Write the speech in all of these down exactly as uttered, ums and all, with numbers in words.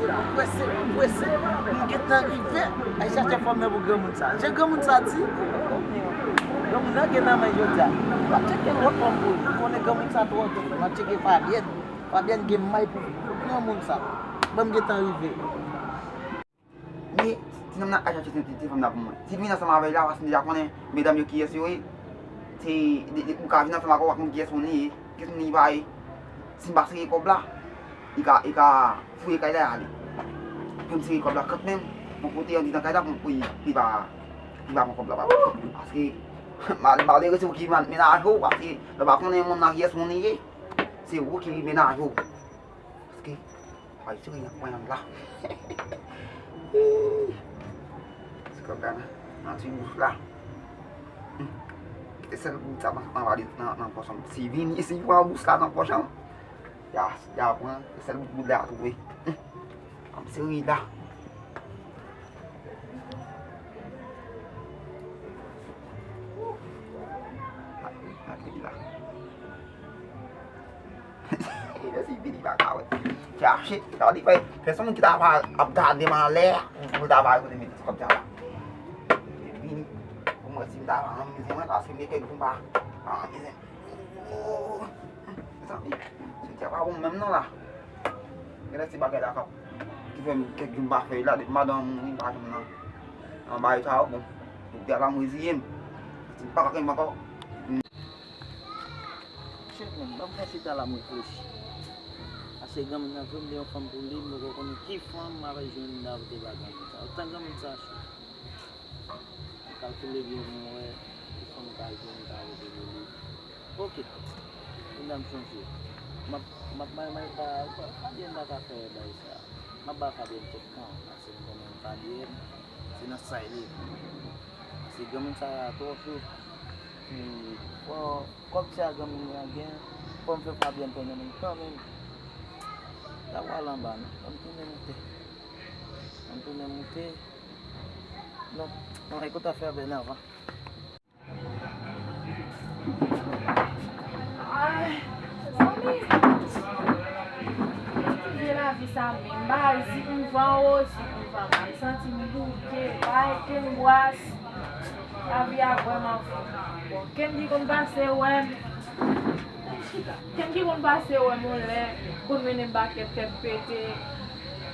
M prese, m prese, m gentan rive. Al chache fanm nan pou granmoun sa. Jan granmoun sa di, granmoun nan gen nan men jodi a. M ap tcheke lòt fanm pou li. M konnen granmoun sa twò tou. M ap tcheke Fabyèn. Fabyèn gen may pou granmoun sa. Bon, m gentan rive. Men, ti nonm nan al chache ti, ti, ti fanm nan pou mwen. Si l vin ansanm avè l la, paske m deja konnen medam yo kiyès yo ye. Se, de, de, ou ka vin ansanm ak ou, ou pa konn kiyès moun li ye. Kiyès moun li pa ye. Si m pa sere kòb la, li ka, li ka fouye kay la ale. Pou m sere kòb la kanmenm, yon kote andidan kay la pou, pou, pou li pa, pou li pa pran kòb la pa mwen. Paske, mal, malere se ou ki man-, menaj ou, paske lè w pa konnen moun nan kiyès moun li ye, se ou ki menaj ou. Paske, ay, sere nan pwen an la. Ti kòb la nan, nan ti bous la. Hmm. Kite sèl bout sa nan, nan, nan, nan pòch an. Si vini, si pran bous la nan pòch an. Ya, ya pran, se sèl bout la twouve. Hmm. Ap sere la. Ap sere la. Yo si vini pa ka wè. Chache, sa di fè, fè son moun ki ta va ap gade m anlè, pou ta va kote mete ti kòb sa la. Vini, pou mwen si m ta va anmize mwen, paske m gen kèk jou m pa, pa anmize m. Oh, mezanmi, se tè pa bon menm non la. Gen de ti bagay la k ap, ki fè m kèk jou m pa fè la, depi madanm m mouri m pa janm nan, nan bagay sa yo, bon, depi a la m reziye m. Si m pa ka kenbe ankò. Chèf mwen, ban m fè chita la m reflechi. Paske granmoun nan vle m de yon fanm pou li, m poko konnen ki fanm m ap jwenn nan pote ba granmoun sa. Otan granmoun sa cho. M kalkile byen pou m wè ki fanm m ka jwenn, m ka pote pou li. Oke. Kounya m chonje. M ap, m ap bay may pa, pa, pa byen m pa ka fè bay sa. M ap ba Fabyèn kèk tan, paske m konnen Fabyèn, se nan sa l ye. Paske granmoun sa a twò cho. E fò kòb sa granmoun nan gen, fò m fè Fabyèn konnen m kanmenm. L ap wè anba non. Fò m tounen moute. Fò m tounen moute. Non, non, ekout afè Bènavan. Ay, zanmi. Vye lavi sa menm. M pa zi m van wo, zi m van mal. Santi m bouke, bay kenbwas. Lavi a vrèman fou. Bon, Kendy konn pase wè m. Kendy konn pase wè m yon lè, konn mennen m ba kèt tèt pete.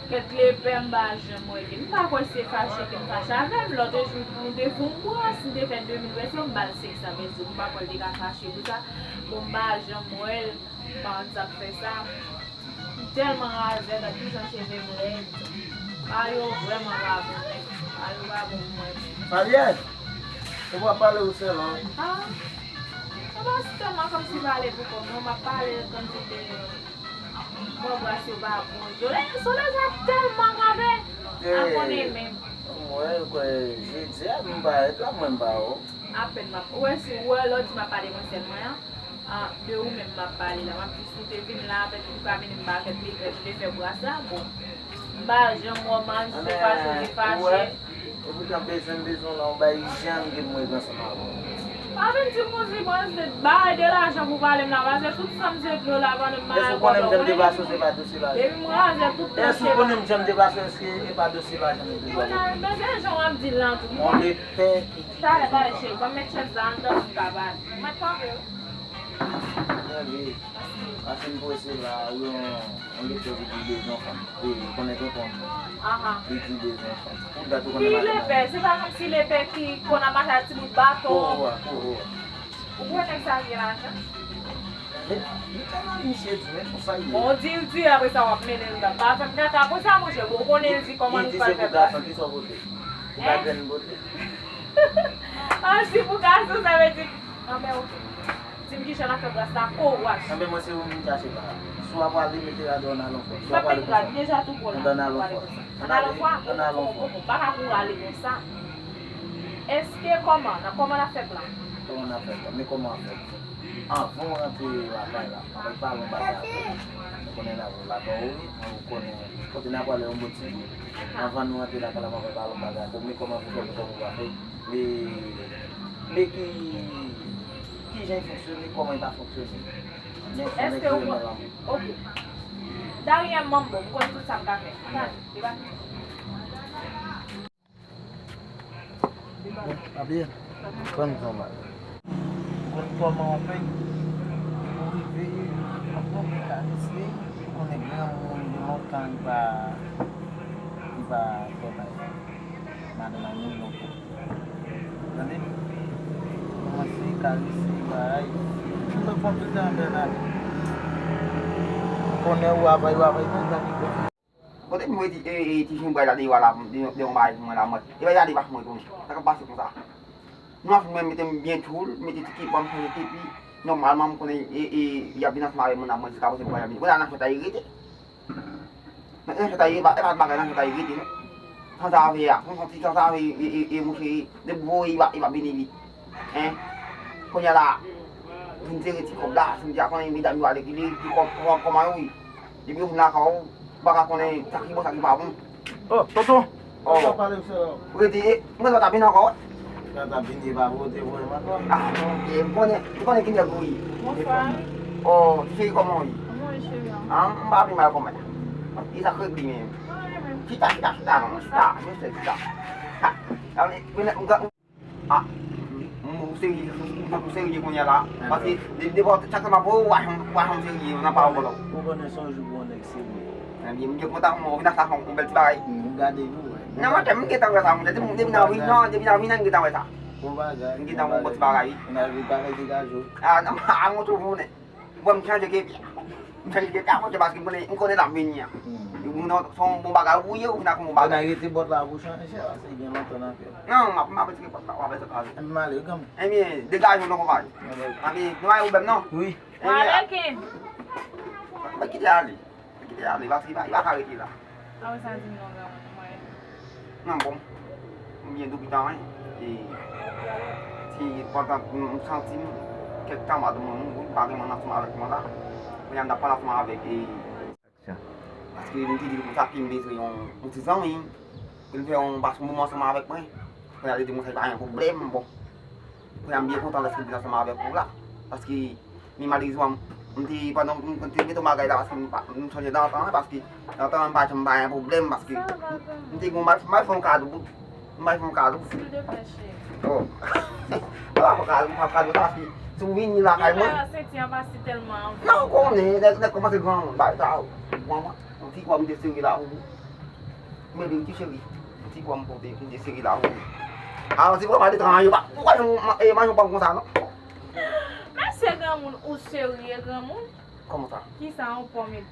Kèt lepè m pa janm wè Kendy. M pa kwè se fache Kendy fache avè m. Lòt jou, nou te fè yon bras, nou te fè de mil peso, m ba l senk san peso. M pa kwè l te ka fache pou sa. Bon, m pa janm wè l, m pa konn sa k fè sa. M tèlman razèd, gad kijan cheve m rèd. Pa yo vrèman pa bon. Pa yo pa bon pou mwen menm. Fabyèn, se pou w ap pale ou sèl, an. Ah. Sa pa sèlman kòmsi pale pou kòm non, m ap pale kòmsi te. Bon, bras yo pa bon. Solèy, solèy sa tèlman grav, a konnen menm. Mwen kwè jedi a m parèt la, mwen m pa wè w. Apèn m ap, ou wè si ou wè lè w di m ap pale mwen sèl mwen an, ah, de ou menm m ap pale la. M ap di si w te vin la, pètèt ou ka vin m pa fè pli, pètèt ou te fè bras la, bon. M pa janm wè w mal, se fache w te fache. Epoutan bezwen m bezwen w la, w bay jan m gen pou m ret ansanm avè w. Pa vin di m konsi, bon, se bay de lajan pou pale m la, paske tout san m se dlo la, pandan m malad. Èske w konnen m jan m deplase w, se pa dosye lajan? Depi m razè tout dosye. Èske w konnen m jan m deplase w, èske e pa dosye lajan m te ba w? Kounye a, men se jan w ap di l lan tou. Yon lepè ki di. Talè, talè, cheri, ban m met chèz la anndan pou m ka pale. Mwen t pale w. Tande. Paske m poze la, wi, yon, yon lektè ki di bezwen fanm. Wi, ou konnen tonton m. Aha. Li di bezwen fanm. Pou dat ou konnen madanm. Ki lepè? Se pa kòmsi lepè ki konn ap mache ak ti bout baton. Kouwo a, kouwo a. Ou kwè nèg sa gen lajan? Men, li tèlman misye di, men konsa l ye. Bon, di l di, apre sa w ap mennen l nan. Pa fè m kaka konsa, monchè. Bon, ou konnen l di kòman nou pral fè bagay. Li di se pou gason, kisa w pote? Pou gad grenn bote. An, si pou gason, sa vle di. Anben, oke. Di m kijan n ap fè bras la, kou wach. Anben, mwen se ou m chache la. Si w ap prale, mete l adan w nan lon fò. Si w ap prale konsa. Deja tou gwo la. Andan nan lon fò. Andan nan lon fò. Andan nan lon fò. Bon, bon, bon, pa ka kou rale konsa. Èske kòman? Nan kòman n ap fè plan? Kòman n ap fè plan? Men kòman w ap fè plan? Anvan w rantre lakay la, anvan w pale yon bagay avè w. Ou konnen la, lakay ou, ou konnen kote n ap prale yon bon ti bout. Anvan nou rantre lakay la, anvan w pale yon bagay avè w. Men kòman pou fè, men kòman w va fè? Men, men ki, kijan l fonksyone, kòman l pa fonksyone. Men, men ki renmen lanmou. Oke. Darien manbo, m konn tout sa m ka fè. Ann ale, depa. Bon, Abye, konn kòman. Konn kòman w fè pou rive, bon, mekanisye, ou konnen granmoun gen lontan li pa, li pa fè bagay. Madanm ak moun lontan. Tande? Kòmanse karese, bagay. Tout lòt fanm tout tan anpè nan. Konnen ou avay, ou avay, men gade. Kote m mete, e, e, ti jenbray la deyò a la, de, de yon bagay pou mwen la, mwen. E pa gade pa mwen tou. Sa k ap pase konsa? Nou ap mwen mete m byen tchoul, mete ti kipon, m chanje kepi. Nòmalman, m konnen, e, e, y ap vin ansanm avè moun la, mwen jiskaprezan m pa janm vin. Kounye a nan fèt la, e rete. Nan fèt la, e pa, e pa bagay nan fèt la, e rete, non. Sanzave a, yon ti sanzave, e, e, e, mouche, depi voye, e pa, e pa vini vit. Hein? Kounye a la, vin sere ti kòb la, si m di a konnen medam yo ale ki li, ki kòb, kòb, kòman yo ye. Depi yo vin lakay ou, ou pa ka konnen sa ki bon, sa ki pa bon. Oh, tonton. Oh. Sa pale, se la. Rete, e, mwen pa ta vin ankò. Sa ta vin, e pa vote pou mwen ankò. Ah, non, e, m konnen, m konnen ki nèg ou ye. Bonswa. Oh, ti cheri, kòman ou ye? Kòman ou ye, cheri an? Ah, m pa vin mal kòman. E sa k regle menm. Mwen menm. Chita, chita, chita, non, chita, mesye, chita. Ha, ah, men, men, m, m, Ah, m, m serye, m tankou serye kounye a la. Paske de, de, de, chak sa m ap voye, w a janm, w a janm serye nan pawòl ou. Ou konnen se yon jou pou yon nèg serye. Ebyen, m gen kontan, m vin ak sa, yon bèl ti bagay. M gade nou, wè. Nan mantè, m gentan wè sa, monchè. Depi, depi nan vi, non, depi nan vi, nan m gentan wè sa. Bon bagay. M gentan wè yon bon ti bagay. Nan vi, bagay degaje w. Ah, non, a montre w, monchè. Bon, m chanje kepi a. M chanje kepi a, monchè, paske m konnen, m konnen l ap vini an. Ou nan, se yon bon bagay ou ye, ou vin ak yon bon bagay. Nan rete bòt la pou chanje, paske gen lontan nan fè. Non, m ap, m ap retire bòt la, w ap fè sa. M ale, granm. Ebyen, degaje w non, konpay. Ebyen, nou ale ou menm non? Wi. Ebyen, ale, Ken. Mwen kite ale. Kite ale, paske li pa, li pa ka rete la. Apre sa, di m non, granmoun mwen. Non, bon. M byen doupitan, wi. E, ti pantan m santi m, kèk kanmarad mwen, wi, pa gen moun ansanm avèk mwen la. Kounye a m t ap pale ansanm avèk, e, paske m te di l konsa ke m bezwen yon, yon ti zanmi. Pou l fè yon, pase yon moman ansanm avèk mwen. Kounye a, li di m konsa, li pa gen pwoblèm, bon. Kounye a, m byen kontan lèske m vin ansanm avèk ou la. Paske, men malerezman, m te, pandan m, m te mete yon bagay la, paske m pa, m sonje nan tan an, paske nan tan an, m pa janm pa gen pwoblèm, paske m, m te gen yon, m al, m al fè yon kado, m al fè yon kado. Oh. M pa fè kado, m pa fè kado, paske si w vini lakay mwen. Deja, senti an pase tèlman. Non, ou konnen, nèg, nèg kòmanse granmoun, bagay sa yo. Manman, yon ti kòb m te sere la, ou. Men verite, cheri. Ti kòb m pote, m te sere la, ou. Alò, se vrèman etranj, yo pa, ou pa janm, e, manje yon pòm konsa, non? Mesye granmoun, ou serye granmoun? Kòman sa? Kisa yon pòm e,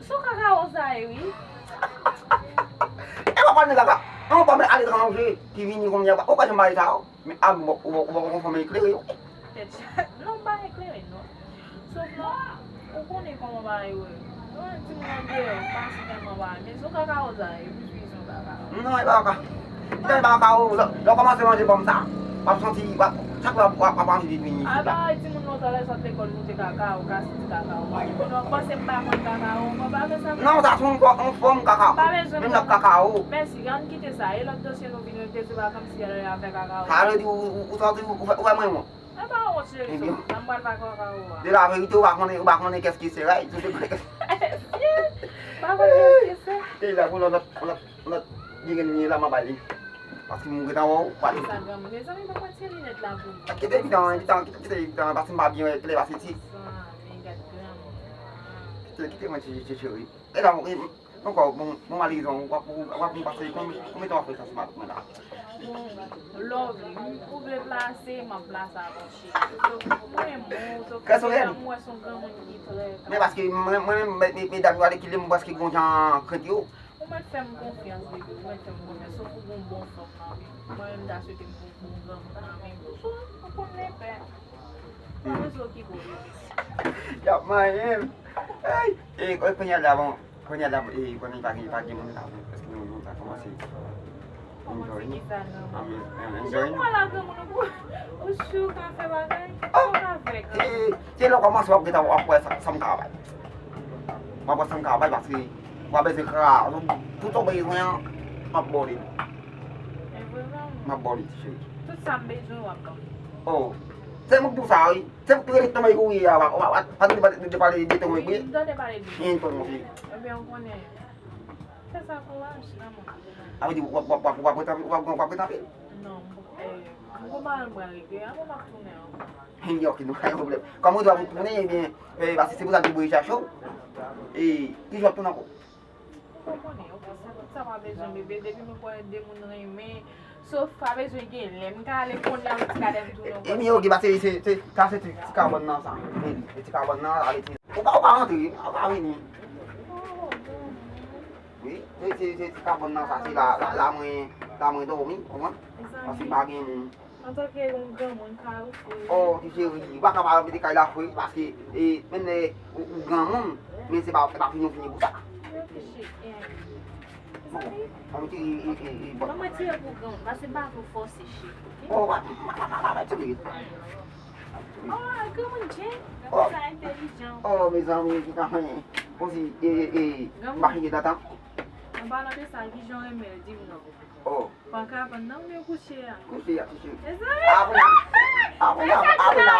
se yon kakawo sa ye, wi. E pa pale de kaka. Yon pòm aletranje ki vini kounye a, ou pa janm bay sa, ou. Men, a, ou, ou, ou poko konfime eklere yo. Tèt chat. Non, m pa eklere, non. Sòf non, ou konnen kòman bagay yo ye. Yon timoun andeyò, m pa sou tèlman bagay. Men se yon kakawo sa ye, wi, wi, se yon kakawo. Non, e pa kaka. Lè e pa kakawo, lè, lè w kòmanse manje pòm sa, w ap santi, w ap, chak lè w ap, w ap, w ap anvi vin isit la. A pa timoun nan w t al sot lekòl, nou te kakawo, ka soti kakawo. Kounye a w panse m pa konn kakawo, mwen pa fè sa. Non, sa se yon pò-, yon fòm kakawo. Pa bezwen. Menm lòt kakawo. Mèsi, ann kite sa. E lòt dosye nou vin regle, se pa kòmsi yè lè a fè kakawo. Sa vle di ou, ou, ou santi ou, ou fè, ou fè mwen wont. Mwen pa wont, cheri, so, sa m pral pa kakawo a. De la verite, ou pa konnen, ou pa konnen kès ki se, right? Ou te konnen kès. Pa konnen kès ki se. E la, pou lòt, lòt, lòt, lòt, li gen li la, m a ba li. Paske m gentan wè w, pa li. Sa granmoun, mezanmi, ban m retire linèt la pou mwen. Kite evidan, evidan, kite, kite evidan, paske m pa byen wè klè, paske ti. Zanmi, gad granmoun. Kite, kite mwen ti, ti cheri. E la, e, Ankò, bon, bon, malerezman, w ap, w ap, w ap pase, konbyen, konbyen tan w ap fè sa sou madanm mwen la? Bon, love, ou vle plase, m ap plase avè w, cheri. So, mwen renmen w, so, kè soleil, m wè se yon granmoun ki trè. Men paske mwen, mwen menm, me-, me-, medam yo ale kile m, paske gon jan krent yo. Ou mèt fè m konfyans, baby, ou mèt fè m konfyans. Sòf ou gon bon fòm nan, baby. Mwen menm, m ta swete m gon bon granmoun nan, men so, ou konn lepè. Pa bezwen okipe w, baby. Y ap manyen m. Ay! E, e, kounye a la, bon. Kounye a la, e, konnen pa gen, pa gen moun la, prèske nou, nou ta kòmanse enjoy nou. Kòmanse kisa, non? Enjoy nou. Chak fwa la, granmoun, ou, ou si w ka fè bagay, ou ka fè, granmoun. E, se lè w kòmanse, w ap gentan, w ap wè sa, sa m ka bay. W ap wè sa m ka bay, paske w ap bezwen kraze, tout sa w bezwen an, m ap ba w li. E vre, granmoun? M ap ba w li, ti cheri. Tout sa m bezwen, w ap ban m. Oh. Se moun ki di w sa, wi. Se moun ki rele tonton Mike ou ye a, w ap, w ap, w ap, w ap pale de tonton Mike, wi. M tande pale de li. Yen tonton Mike. Ebyen, ou konnen. Fè sa kouraj, lanmou. A vle di, w ap, w ap, w ap, w ap ret anpil, w ap, w ap ret anpil? Non, m, eh, m gon bagay mwen regle, apre m ap tounen ankò. Yen, ok, nou pa gen pwoblèm. Kòm ou di w ap tounen, ebyen, eh, paske se pou sa m te voye chache w. E, ki jou w ap tounen ankò? Ou konnen, ok, sa, tout sa pa bezwen, bebe. Depi nou konnen de moun renmen, sof pa bezwen gen lè. M ka ale kounye a, ou ti ka lè m tounen ankò. Ebyen, ok, paske se, se, sa se ti, ti kabòn nan sa. Vini, se ti kabòn nan, ale ti. Ou pa, ou pa rantre, ou pa vini. Oh, bon. Wi, se, se, se ti kabòn nan sa, se la, la, la mwen, la mwen dòmi, ou konprann? Paske pa gen moun. Antanke yon granmoun, ka ofri. Oh, ti cheri, ou pa ka pa mete kay la fre, paske, e, menm lè ou, ou granmoun, men se pa, se pa fini ou fini pou sa. Mezanmi. Bon, an mete, e, e, e, e, bon. Ban mwen tire pou granmoun, paske m pa vle w fòse cheri, ok? Oh, pa, pa, pa, pa, pa, pa, tire. Oh, granmoun Jen, granmoun sa entèlijan. Oh, mezanmi, ki kanmen. Konsi, e, e, e, m pa fini tantan. An palan de sa, ki jan w renmen l, di m non. Oh. Panka pandan ou byen kouche a? Kouche a, kouche. Mezanmi! Apre la. Apre la, apre la.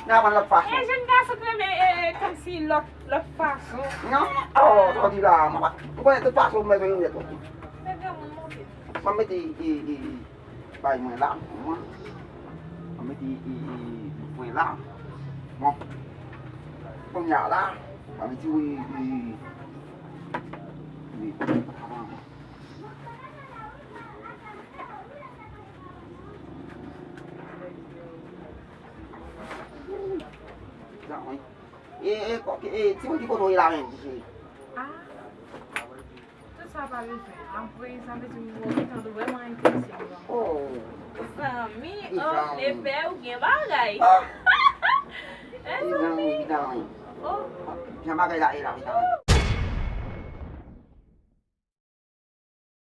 N a pran lòt fason. E jèn gason k renmen, e, e, kòmsi lòt, lòt fason. Non, oh, sa w di la, mwen pa, ou konnen tout fason mwen bezwen yon nèt. Se granmoun monte. Mwen mete, e, e, e, bay mwen la, mwen. Mwen mete, e, e, mwen la. Bon. Kounye a la, mwen mete, wi, wi, wi. E, e, e, timoun ki kote w ye la menm, ti cheri? Ah, tout sa pa bezwen. Apre, sa vle di m wè w gentan vrèman enterese m, zanmi. Oh. Zanmi, oh, epè ou gen bagay. Ah. Eh, zanmi. Oh. Jan bagay la ye la, wi, zanmi.